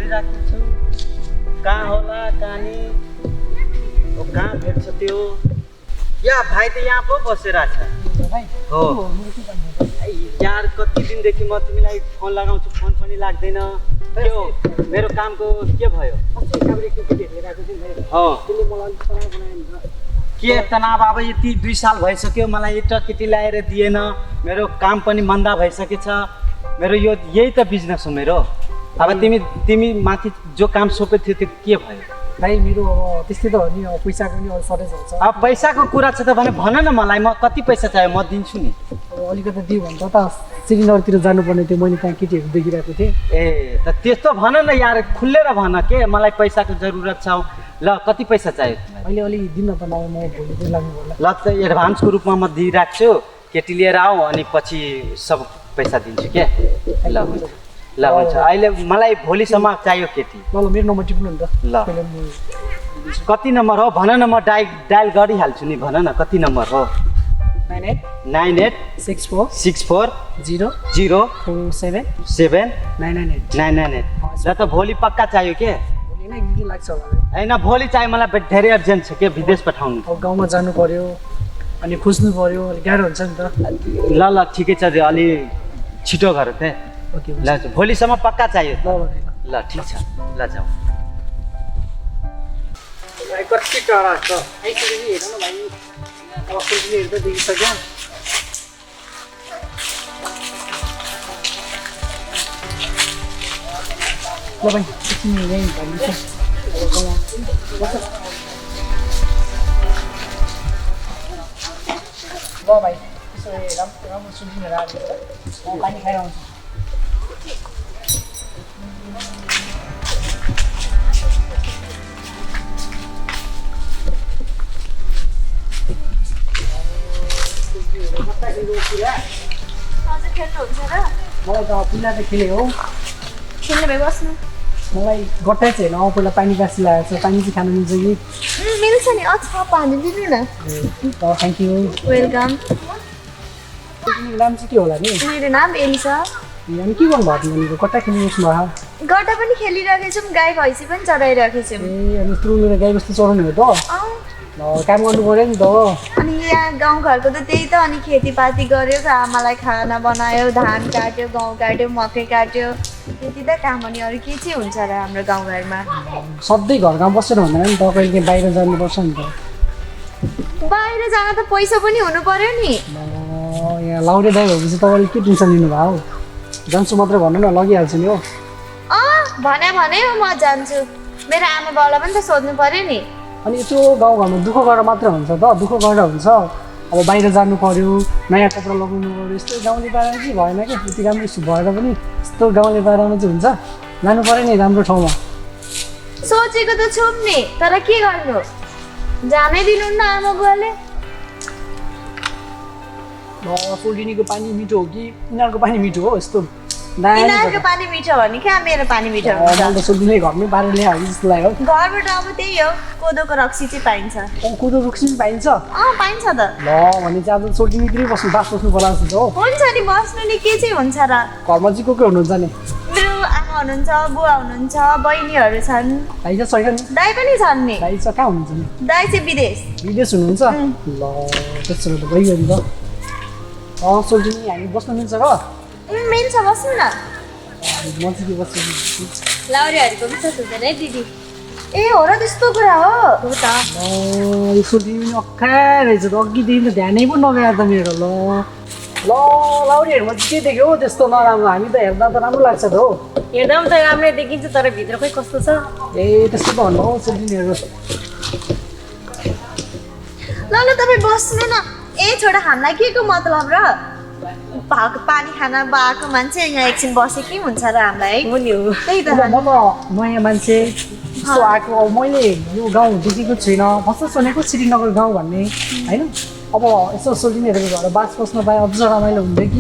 गरिराखेको छु कहाँ होला कहानी कहाँ भेट्छ त्यो या भाइ त यहाँ पो बसिरहेछ हो यार कति दिनदेखि म तिमीलाई फोन लगाउँछु फोन पनि लाग्दैन त्यो मेरो कामको के भयो के तनाव अब यति 2 साल भइसक्यो मलाई एउटा केटी ल्याएर दिएन मेरो काम पनि मन्दा भइसकेछ मेरो यही त बिजनेस हो मेरो अब तिमी माथि जो काम सोपेको थियो त्यो के भयो भाइ मेरो अब त्यस्तै त हो नि अब पैसाको नि सर्टेज हुन्छ अब पैसाको कुरा छ त भने भन न मलाई म कति पैसा चाहियो म दिन्छु नि अलिकति दियो भने त श्रीनगरतिर जानुपर्ने थियो मैले त्यहाँ केटीहरू देखिरहेको थिएँ ए त त्यस्तो भन न यार खुलेर भन के मलाई पैसाको जरुरत छ ल कति पैसा चाहियो अहिले अलि दिन त म भोलि चाहिँ लाग्नु पर्ला ल त एडभान्सको रूपमा म दिइराख्छु केटी लिएर आऊ अनि पछि सब पैसा दिन्छु के ल हुन्छ अहिले मलाई भोलिसम्म चाहियो केटी ल मेरो नम्बर टिप्नु नि त ल कति नम्बर हो भन न म डायल गरिहाल्छु नि भन न कति नम्बर हो 986400479998 र त भोलि पक्का चाहियो के लाग्छ होइन भोलि चाहियो मलाई धेरै अर्जेन्ट छ के विदेश पठाउनु अब गाउँमा जानु पर्यो अनि खोज्नु पर्यो अलिक गाह्रो हुन्छ नि त ल ठिकै छ अलि छिटो गर त ल भोलिसम्म पक्का चाहियो ल ठिक छ ल जाऊ कति टाढा छ आइसक्यो नि हेर न भाइ अब खोज्नेहरू त देखिसक्यो ल भाइ एकछिन यहीँ भन्दैछ ल भाइ यसो राम्रो सुन्दिनहरू आएको छ पानी खाएर आउँछु मलाई त पहिला त खेलेँ हो खेल्ने भए बस्नु मलाई गट्टा चाहिँ होइन पहिला पानी बासी लागेको छ पानी चाहिँ खानु मिल्छ कि मिल्छ नि छ पानी दिनु न थ्याङ्क यू वेलकम नाम चाहिँ के होला नि मेरो नाम एलिसा अनि के गर्नुभएको थियो भनेको गट्टा खेल्नु बस्नु भयो गट्टा पनि खेलिरहेको छौँ गाई भैँसी पनि चराइरहेको छौँ ए अनि यत्रो मेरो गाई बस्तु चराउनु हो त काम गर्नु पऱ्यो नि त अनि यहाँ गाउँघरको त त्यही त अनि खेतीपाती गऱ्यो आमालाई खाना बनायो धान काट्यो गहुँ काट्यो मकै काट्यो त्यति त काम अनि अरू के चाहिँ हुन्छ र हाम्रो गाउँघरमा सधैँ घरमा बसेर हुँदैन नि त कहिले बाहिर जानुपर्छ नि त बाहिर जान त पैसा पनि हुनु पर्यो नि यहाँ लाउरे दाइ भएपछि तपाईँले के टेन्सन लिनुभयो जान्छु मात्रै भन्नु न लगिहाल्छु नि हो भने म जान्छु मेरो आमा बाउलाई पनि त सोध्नु पर्यो नि अनि यत्रो गाउँघरमा दुःख गरेर मात्रै हुन्छ त दुःख गरेर हुन्छ अब बाहिर जानु पर्यो नयाँ कपडा लगाउनु पर्यो यस्तो गाउँले पारामा चाहिँ भएन कि त्यति राम्रो भएर पनि यस्तो गाउँले पारामा चाहिँ हुन्छ जानु पर्यो नि राम्रो ठाउँमा सोचेको त छौँ नि तर के गर्नु जानै दिनु न आमा बुवाले सोल्टिनीको पानी मिठो हो कि यिनीहरूको पानी मिठो हो यस्तो यिनीहरूको पानी मिठो हो नि क्या मेरो पानी मिठो हुन्छ सोल्टिनी घरमै पारेर ल्यायो जस्तो लाग्यो घरबाट अब त्यही हो कोदोको रक्सी चाहिँ पाइन्छ कोदो रक्सी पनि पाइन्छ पाइन्छ त ल भने चाहिँ आज सोल्टिनीतिरै बस्नु पर्ला जस्तो हो हुन्छ नि बस्नु नि के चाहिँ हुन्छ र घरमा चाहिँ को हुनुहुन्छ नि मेरो आमा हुनुहुन्छ बुवा हुनुहुन्छ बहिनीहरू छन् दाइ चाहिँ छैन नि दाइ पनि छन् नि दाइ चाहिँ कहाँ हुनुहुन्छ नि दाइ चाहिँ विदेश हुनुहुन्छ ल त्यसो भए त भइगयो नि त सोल्टिनी हामी बस्नु मिल्छ र मिल्छ बस्नु न म चाहिँ के बस्छु लाउरेहरूको विश्वास हुँदैन है दिदी ए हो र त्यस्तो कुरा हो त यो सोल्टिनी अख्खा रहेछ त अघिदेखि त ध्यानै पो नगएर त मेरो ल लाउरेहरूमा चाहिँ के देख्यो हो त्यस्तो नराम्रो हामी त हेर्दा त राम्रो लाग्छ त हो हेर्दा पनि त राम्रै देखिन्छ तर भित्र खोइ कस्तो छ ए त्यस्तो त भन्नु हौ सोल्टिनीहरू ल तपाईँ बस्नु न ए छोडा हामीलाई के को मतलब र भएको पानी खान भएको मान्छे यहाँ एकछिन बसे के हुन्छ र हामीलाई हो नि हो त्यही त म त नयाँ मान्छे यस्तो आएको अब मैले यो गाउँ देखेको छुइनँ फर्स्ट सुनेको श्रीनगर गाउँ भन्ने होइन अब यसो सोल्टिनीहरूको घर बास बस्न पाए अझ रमाइलो हुन्थ्यो कि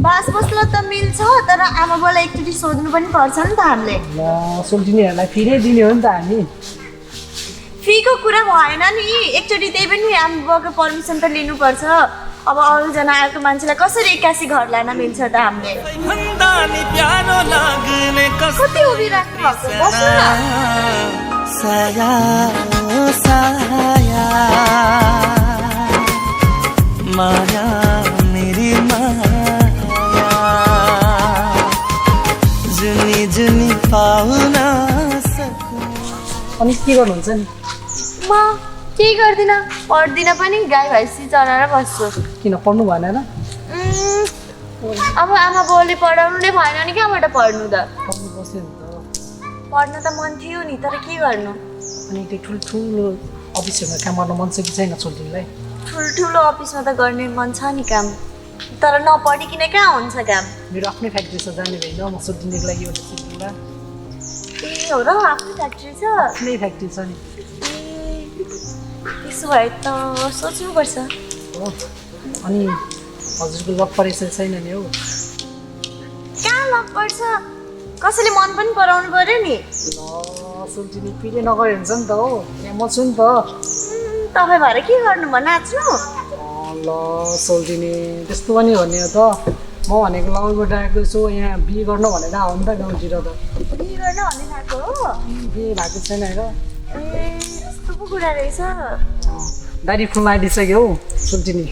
बास बस्न त मिल्छ तर आमा बाउलाई एकचोटि सोध्नु पनि पर्छ नि त हामीले ल सोल्टिनीहरूलाई फिरै दिने हो नि त हामी फीको कुरा भएन नि एकचोटि त्यही पनि आमा बाउको पर्मिसन त लिनुपर्छ अब अरूजना आएको मान्छेलाई कसरी एक्कासी घर लान मिल्छ त हामीले कति उभिराख्नु भएको बस्नु न साया ओ साया माया मेरी माया जुनी जुनी पाउन सकूं। अनि के गर्नुहुन्छ नि म केही गर्दिनँ पढ्दिनँ पनि गाई भैँसी चराएर बस्छु किन पढ्नु भएन र अब आमा बाउले पढाउनु नै भएन नि कहाँबाट पढ्नु त पढ्नु बस्यो नि त पढ्न त मन थियो नि तर के गर्नु अनि त्यो ठुल्ठुलो अफिसहरूमा काम गर्न मन छ कि छैन छोरीलाई ठुल्ठुलो अफिसमा त गर्ने मन छ नि काम तर नपढिकन कहाँ हुन्छ काम मेरो आफ्नै फ्याक्ट्री छ जाने भएन म सोधिदिनको लागि एउटा सिक्नुला ए हो र आफ्नो फ्याक्ट्री छ आफ्नै फ्याक्ट्री छ नि त्यसो भए त सोच्नुपर्छ हो अनि हजुरको लक परेछ छैन नि हौ कहाँ लक पर्छ कसैले मन पनि पराउनु पर्यो नि ल सोल्टिनी पिरे नगरे हुन्छ नि त हो यहाँ म छु नि त तपाईँ भएर के गर्नु भयो नाच्नु ल सोल्टिनी त्यस्तो पनि भन्ने हो त म भनेको लगबाट आएको यसो यहाँ बिहे गर्नु भनेर आयो नि त गाउँतिर त बिहे गर्न भन्ने खाएको हो बिहे भएको छैन हेर ए यस्तो पो कुरा रहेछ दारी फुल आइदिइसक्यो हौ सोल्टिनी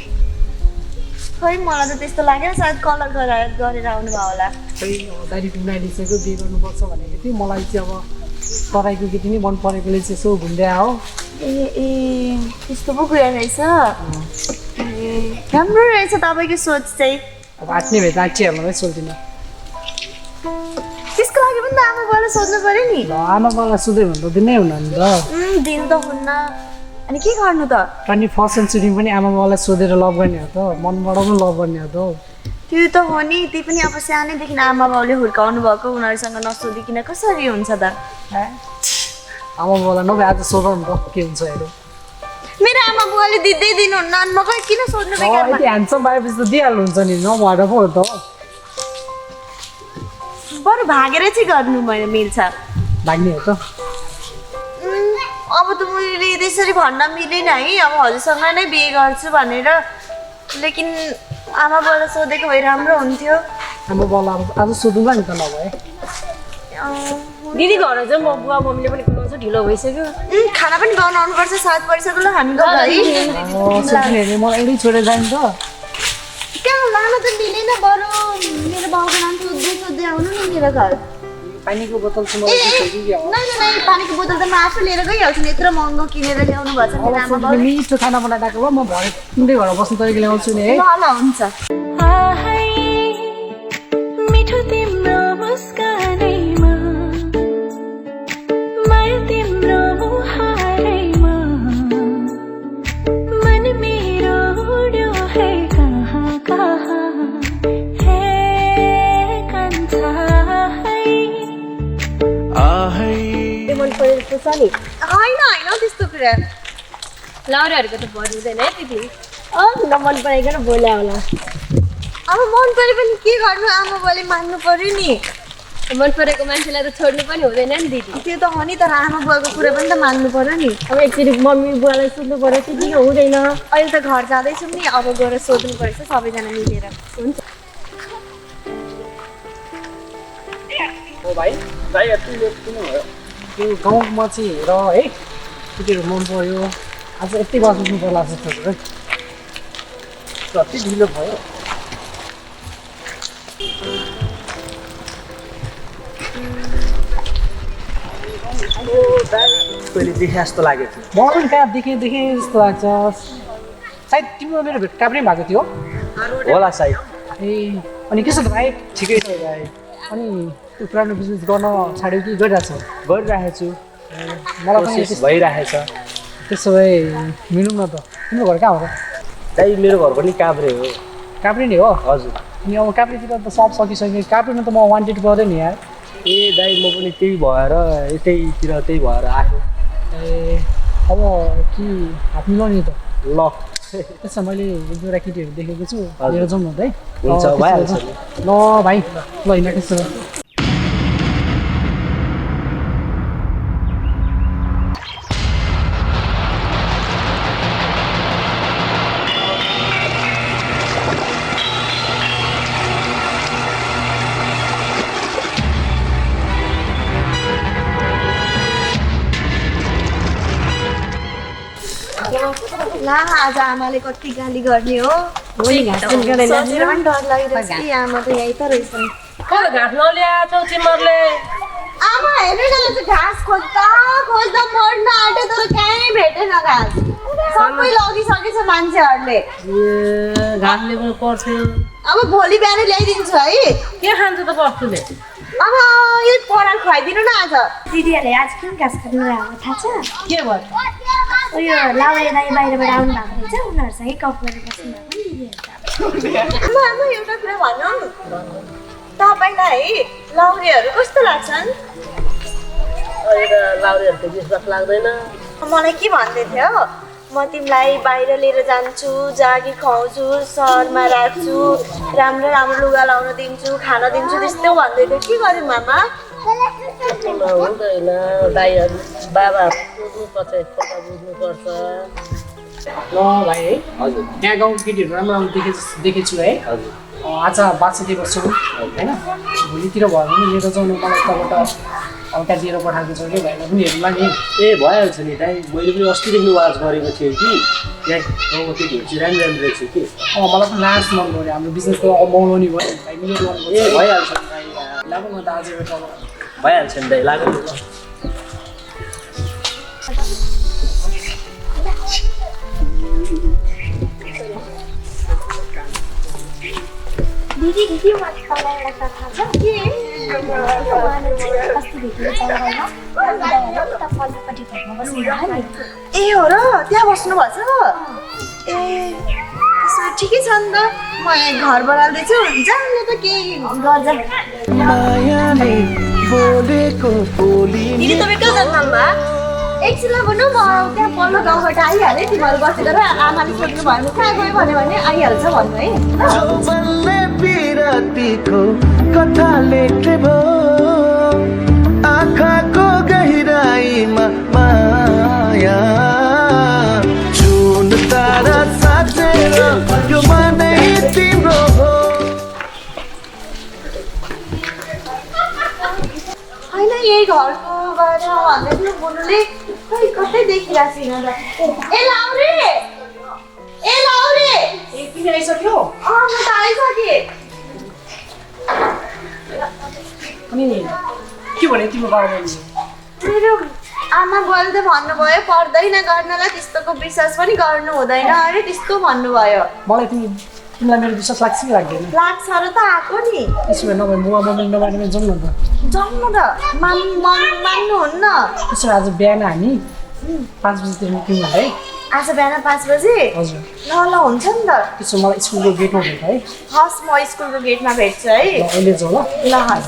खै मलाई त त्यस्तो लाग्यो सायद कलर गरेर आउनु भयो होला खै दारी फुल आइदिइसक्यो बिहे गर्नुपर्छ भनेको थियो मलाई चाहिँ अब तराईको केटी नै मन परेकोले चाहिँ यसो घुम्दै आयो ए त्यस्तो पो कुरा रहेछ ए राम्रो रहेछ तपाईँको सोच चाहिँ अब आँट्ने भए त आँटिहाल्नु है सोल्टिनी त्यसको लागि पनि त आमा बाउलाई सोध्नु पर्यो नि ल आमा बाबालाई सोध्यो भने त दिनै हुन नि त दिनु त हुन्न अनि के गर्नु त 21st सेन्चुरी पनि आमा बाबालाई सोधेर लभ गर्ने हो त मनबाट पनि लभ गर्ने हो त हौ त्यो त हो नि त्यही पनि अब सानैदेखि आमा बाउले हुर्काउनु भएको उनीहरूसँग नसोधिकन कसरी हुन्छ त आमा बाबालाई नभए आज सोधौँ नि त के हुन्छ हेरौँ मेरो आमा बुवाले दिँदै दिनुहुन्न अनि म खै किन सोध्नु बेकारमा यति ह्यान्डसम भएपछि त दिइहाल्नुहुन्छ नि नभएर पो हो त बरु भागेर चाहिँ गर्नु मैले मिल्छ भाग्ने हो त अब त मैले त्यसरी भन्न मिलेन है अब हजुरसँग नै बिहे गर्छु भनेर लेकिन आमा बाउलाई सोधेको भए राम्रो हुन्थ्यो आमा बाउलाई अब आज सोधौँला नि त नभए दिदी घर चाहिँ म बुवा मम्मीले पनि कुदाउँछ ढिलो भइसक्यो खाना पनि बनाउनु आउनुपर्छ 7 वर्षको ल हामी गयो है सोध्नेहरूले मलाई एउटै छोडेर जाने त कहाँ लानु त मिलेन बरु मेरो बाउको नाम सोध्दै सोध्दै आउनु नि मेरो घर पानीको बोतल चाहिँ मलाई नै पानीको बोतल त म आफै लिएर गइहाल्छु नि यत्रो महँगो किनेर ल्याउनु भएको छ मेरो आमा बाउ मिठो खाना बनाइरहेको ल म भरे कुनै घर बस्नु तरिका ल्याउँछु नि है ल हुन्छ मिठो तिम्रो मुस्कानैमा माया तिम्रो मुहारैमा मन मेरो उड्यो है कहाँ कहाँ हे कान्छा मन परेको छ नि होइन त्यस्तो कुरा लाउरेहरूको त भर हुँदैन है दिदी न मन पराइकन बोल्या होला अब मन परे पनि के गर्नु आमा बाउले मान्नु पर्यो नि मन परेको मान्छेलाई त छोड्नु पनि हुँदैन नि दिदी त्यो त हो नि तर आमा बुवाको कुरा पनि त मान्नु पर्यो नि अब एकचोटि मम्मी बुवालाई सोध्नु पर्यो त्यतिकै हुँदैन अहिले त घर जाँदैछौँ नि अब गएर सोध्नु पर्छ सबैजना मिलेर हुन्छ भाइ यति लेट किन भयो त्यो गाउँमा चाहिँ हेर है केटीहरू मन पऱ्यो आज यति बज्नु पर्ला जस्तो है कति ढिलो भयो पहिले देखे जस्तो लागेको थियो म पनि कहाँ देखेँ जस्तो लाग्छ सायद तिम्रो मेरो भेट कहाँ पनि भएको थियो होला सायद ए अनि के छ त भाइ ठिकै छ भाइ अनि त्यो पुरानो बिजनेस गर्न छाड्यो कि गरिरहेको छ गरिरहेको छु मलाई पनि कोसिस भइरहेछ त्यसो भए मिलौँ न त तिम्रो घर कहाँ हो र दाइ मेरो घर पनि काभ्रे हो काभ्रे नै हो हजुर अनि अब काभ्रेतिर त सब सकिसक्यो काभ्रेमा त म वान्टेड गरेँ नि यार ए दाइ म पनि त्यही भएर यतैतिर त्यही भएर आएको ए अब कि हात मिलाउने नि त ल त्यसो मैले एक दुईवटा केटीहरू देखेको छु लिएर जाउँ न त है हुन्छ भइहाल्छ नि ल भाइ ल हिँड त्यसो भए ला आज आमाले कति गाली गर्ने हो भोलि घाँस निकालेर सोचेर पनि डर लागिरहेछ कि आमा त यहीँ त रहेछ नि कहाँ घाँस नल्याएको छौ तिमीहरूले आमा हेर्नु न त्यो घाँस खोज्दा खोज्दा मर्न आँट्यो तर कहीँ भेटेन घाँस सबै लगिसकेछ मान्छेहरूले ए घाँस ल्याउनु पर्थ्यो अब भोलि बिहान ल्याइदिन्छु है के खान्छ त बस्तुले अब यो पराल खुवाइदिनु न आज दिदीहरूले आज किन घाँस काट्नु आएको थाहा छ के भयो उयो लाउरे दाइ बाहिरबाट आउनु भएको रहेछ उनीहरूसँगै गफ गरेर बस्नु भएको नि दिदीहरू आमा आमा एउटा कुरा भनौँ तपाईँलाई लौरेहरू कस्तो लाग्छन् अहिले त लाउरेहरूको विश्वास लाग्दैन मलाई के भन्दै थियो म तिमीलाई बाहिर लिएर जान्छु जागी खुवाउँछु सहरमा राख्छु राम्रो राम्रो लुगा लाउन दिन्छु खाना दिन्छु त्यस्तो भन्दै थियो के गर्यो मामा हुँदैन दाइहरू बाबा बुझ्नुपर्छ एकपल्ट बुझ्नुपर्छ ल भाइ है हजुर यहाँ गाउँको केटीहरू राम्रो राम्रो देखेको छु है हजुर आज बाछुटी बस्छु होइन भोलितिर भयो भने लिएर जाउँ मलाई तबाट हल्का दिएर पठाएको छ कि भाइलाई पनि हेर्नुला नि ए भइहाल्छ नि दाइ मैले पनि अस्तिदेखि वाच गरेको थिएँ कि यहाँ गाउँको केटीहरू चाहिँ राम्रो राम्रो रहेछ कि मलाई पनि लास्ट मन पऱ्यो हाम्रो बिजनेस त मौलाउने भयो भाइ मिलेर गर्नु ए भइहाल्छ नि दाइ लाग्नु म त आज एउटा भइहाल्छ नि दाइ लाग्नु दिदी दिदी मलाई तपाईँलाई एउटा कथा छ के उहाँले चाहिँ अस्ति भेट्नु जङ्गलमा उता पल्लोपट्टि घरमा बस्नुभयो नि ए हो र त्यहाँ बस्नुभएको छ ए त्यसो ठिकै छ नि त म यहाँ घर बनाउँदैछु जानु त केही गर्छ दिदी तपाईँ कहाँ जानुभयो एकछिनलाई भन्नु म त्यहाँ पल्लो गाउँबाट आइहालेँ तिमीहरू बसेर आमाले सोध्नु भयो कहाँ गयो भने आइहाल्छ भन्नु है पिरातीको कथा लेख्ने भयो आँखाको गहिराईमा माया जुन तारा साँचेर यो मनै तिम्रो हो होइन यही घरको बारेमा भन्दै थियो बुनुले खै कतै देखिरहेको छैन त ए लाउरे ए तिमी आइसक्यो म त आइसकेँ अनि के भने तिम्रो बाबाले मेरो आमा बुवाले त भन्नुभयो पर्दैन गर्नलाई त्यस्तोको विश्वास पनि गर्नु हुँदैन अरे त्यस्तो भन्नुभयो मलाई तिमीलाई मेरो विश्वास लाग्छ कि लाग्दैन लाग्छ र त आएको नि त्यसो भए नभए बुवा मम्मी नमानेमा जाउँ न त जम्नु त मान्नुहुन्न त्यसो भए आज बिहान हामी 5 बजीतिर निक्लिनु है आज बिहान 5 बजे हजुर ल हुन्छ नि त त्यसो मलाई स्कुलको गेटमा भेट है हस् म स्कुलको गेटमा भेट्छु है ल अहिले जाउँ ल ल हस्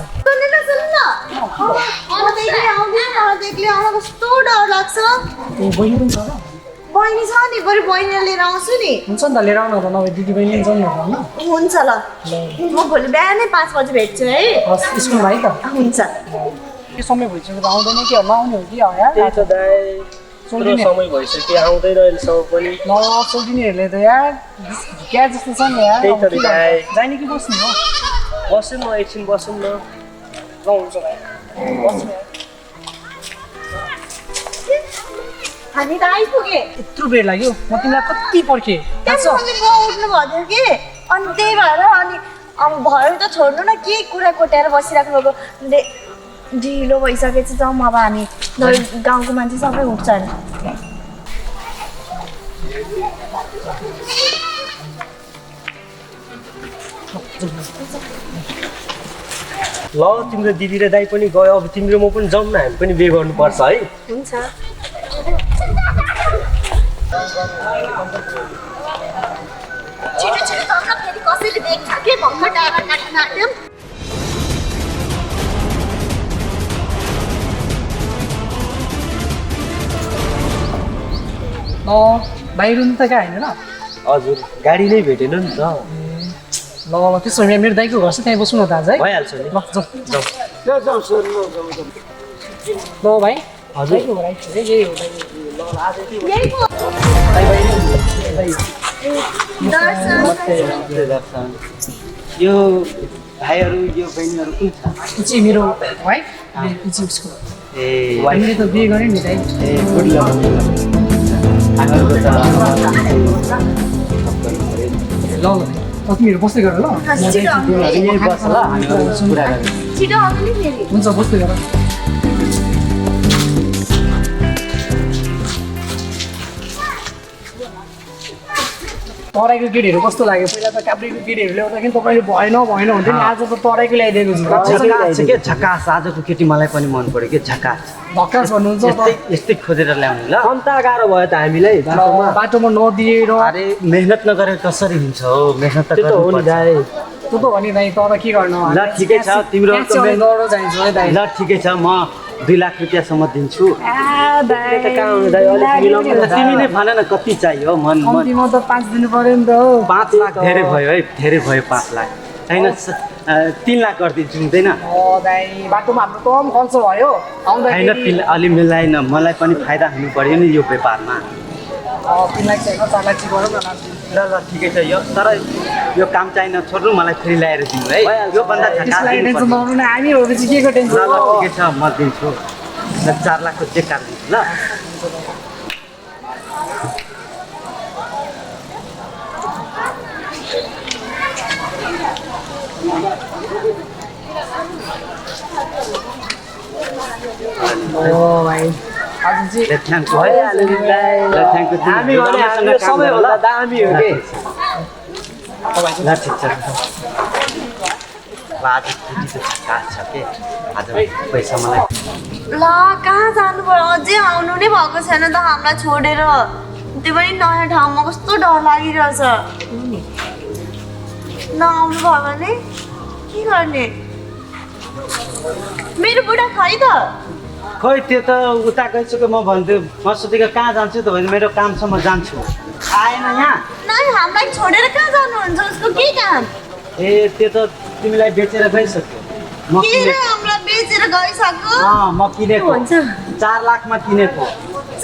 देख्ले आउन कस्तो डर लाग्छ ए बहिनी पनि छ र बहिनी छ नि बरु बहिनीलाई लिएर आउँछु नि हुन्छ नि त लिएर आउनु त नभए दिदी बहिनी जाउँ न त हुन्छ ल म भोलि बिहानै 5 बजी भेट्छु है हस् स्कुलमा है त हुन्छ के समय भइसक्यो त आउँदैन कि नआउने हो कि यार त्यही त दाइ यत्रो समय भइसक्यो आउँदैन अहिलेसम्म पनि ल सोधिनेहरूले त यार क्या जस्तो छ नि यार त्यही त दाइ जाने कि बस्ने हो बस्नु न एकछिन बसौँ न ल हुन्छ भाइ बस्नु यार हामी त आइपुगेँ यत्रो बेर लाग्यो म तिमीलाई कति पर्खेँ थाहा छ म उठ्नु भएको थियो कि अनि त्यही भएर अनि अब भयो त छोड्नु न के कुरा कोट्याएर बसिराख्नु भएको ढिलो भइसकेपछि जाउँ अब हामी गाउँको मान्छे सबै उठ्छन् ल तिम्रो दिदी र दाइ पनि गयो अब तिम्रो म पनि जाउँ न हामी पनि बिहे गर्नुपर्छ है हुन्छ छिटो छिटो जाउँ न फेरि कसैले देख्छ के भर्खर डाँडा काट्न आँट्यौँ बाहिर नि त कहाँ होइन र हजुर गाडी नै भेटेन नि त ल ल त्यसो भए मेरो दाइको घर छ त्यहीँ बस्नु न त आज है भइहाल्छ नि ल जाउँ ल भाइ हजुर दाइको घर आइपुग्यो यही हो दाइ ल आज यहीको दर्शन यो भाइहरू यो बहिनीहरू कुन छ ऊ चाहिँ मेरो भाइ ऊ चाहिँ उसको ए हामीले त बिहे गऱ्यौँ नि दाइ ए गुड लक हामीहरूको त ल तिमीहरू बस्दै गर ल छिटो तिमीहरू यहीँ बस ल हामीहरू कुरा गरौँ छिटो आउनु नि फेरि हुन्छ बस्दै गर तराईको केटीहरू कस्तो लाग्यो पहिला त काभ्रेको केटीहरू ल्याउँदाखेरि तपाईँले भएन हुन्थ्यो नि आज त तराईको ल्याइदिएको छु झकास छ के झकास आजको केटी मलाई पनि मन पर्यो के झकास भक्कास भन्नुहुन्छ यस्तै खोजेर ल्याउने ल कम्ता गाह्रो भयो त हामीलाई बाटोमा नदिएर अरे मेहनत नगरेर कसरी हुन्छ हो मेहनत त त्यो त हो नि गर्नुपर्छ। दाइ त्यो त हो नि दाइ तर के गर्नु ल ठिकै छ तिम्रो दौडो चाहिन्छ है दाइ ल ठिकै छ म 2 लाख रुपियाँसम्म दिन्छु त कहाँ हुनु दाइ अलिक मिलाउनु न तिमी नै भन न कति चाहियो मन मन कम्तीमा त 5 दिनु पर्यो नि त हो 5 लाख धेरै भयो है धेरै भयो 5 लाख छैन 3 लाख गरिदिन्छु हुँदैन दाइ बाटोमा हाम्रो कम खर्च भयो होइन आउँदाखेरि अलि मिलाइन मलाई पनि फाइदा हुनु पर्यो नि यो व्यापारमा 3 लाख चाहिएको 4 लाख चाहिँ गरौँ न ल ल ठिकै छ यो तर यो काम चाहिँ नछोड्नु मलाई फ्री ल्याएर दिनु है यो भन्दा त्यसलाई टेन्सन नगर्नु न हामी हो चाहिँ के को ल टेन्सन ल ठिकै छ म दिन्छु ल 4 लाखको चेक काट्दिन्छु ल ओ भाइ आज चाहिँ थ्याङ्क भइहाल्यो नि ल थ्याङ्क यू हामी भने हाम्रो सबैभन्दा दामी हो के ल ठिक छ ल आज केटी त झकास छ के आज पैसा मलाई ल कहाँ जानु पर्यो अझै आउनु नै भएको छैन त हामीलाई छोडेर त्यो पनि नयाँ ठाउँमा कस्तो डर लागिरहेछ नआउनु भयो भने के गर्ने मेरो बुढा खै त खै त्यो त उता गइसक्यो म भन्छु म सोधेको कहाँ जान्छु त भने मेरो कामसम्म जान्छु आएन यहाँ नै हामीलाई छोडेर कहाँ जानुहुन्छ उसको के काम ए त्यो त तिमीलाई बेचेर गइसक्यो म के रे हामीलाई बेचेर गइसक्यो म किनेको भन्छ 4 लाखमा किनेको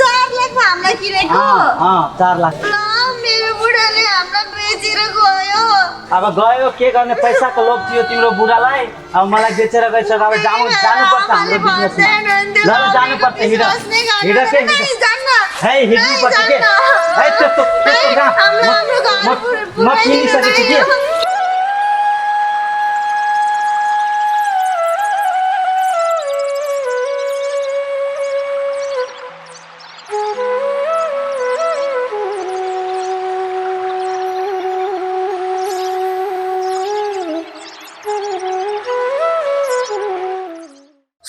4 लाखमा हामीलाई किनेको 4 लाख ल मेरो बुढाले हामीलाई बेचेर गयो अब गयो के गर्ने पैसाको लोभ थियो तिम्रो बुढालाई अब मलाई बेचेर गइसक्यो अब जानुपर्छ हाम्रो बिजनेसमा ल ल जानुपर्छ हिँड हिँड के है हिँड्नुपर्छ के है त्यस्तो म किनिसकेको छु के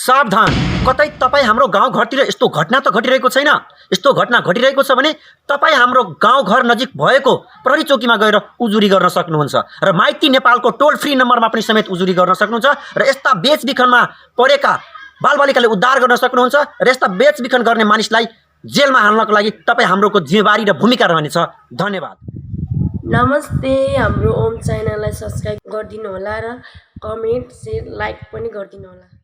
सावधान कतै तपाईँ हाम्रो गाउँघरतिर यस्तो घटना त घटिरहेको छैन यस्तो घटना घटिरहेको छ भने तपाईँ हाम्रो गाउँघर नजिक भएको प्रहरी चौकीमा गएर उजुरी गर्न सक्नुहुन्छ र माइती नेपालको टोल फ्री नम्बरमा पनि समेत उजुरी गर्न सक्नुहुन्छ र यस्ता बेचबिखनमा परेका बालबालिकाले उद्धार गर्न सक्नुहुन्छ र यस्ता बेचबिखन गर्ने मानिसलाई जेलमा हाल्नको लागि तपाईँ हाम्रोको जिम्मेवारी र भूमिका रहनेछ धन्यवाद नमस्ते हाम्रो ओम च्यानललाई सब्सक्राइब गरिदिनु होला र कमेन्ट शेयर लाइक पनि गरिदिनु होला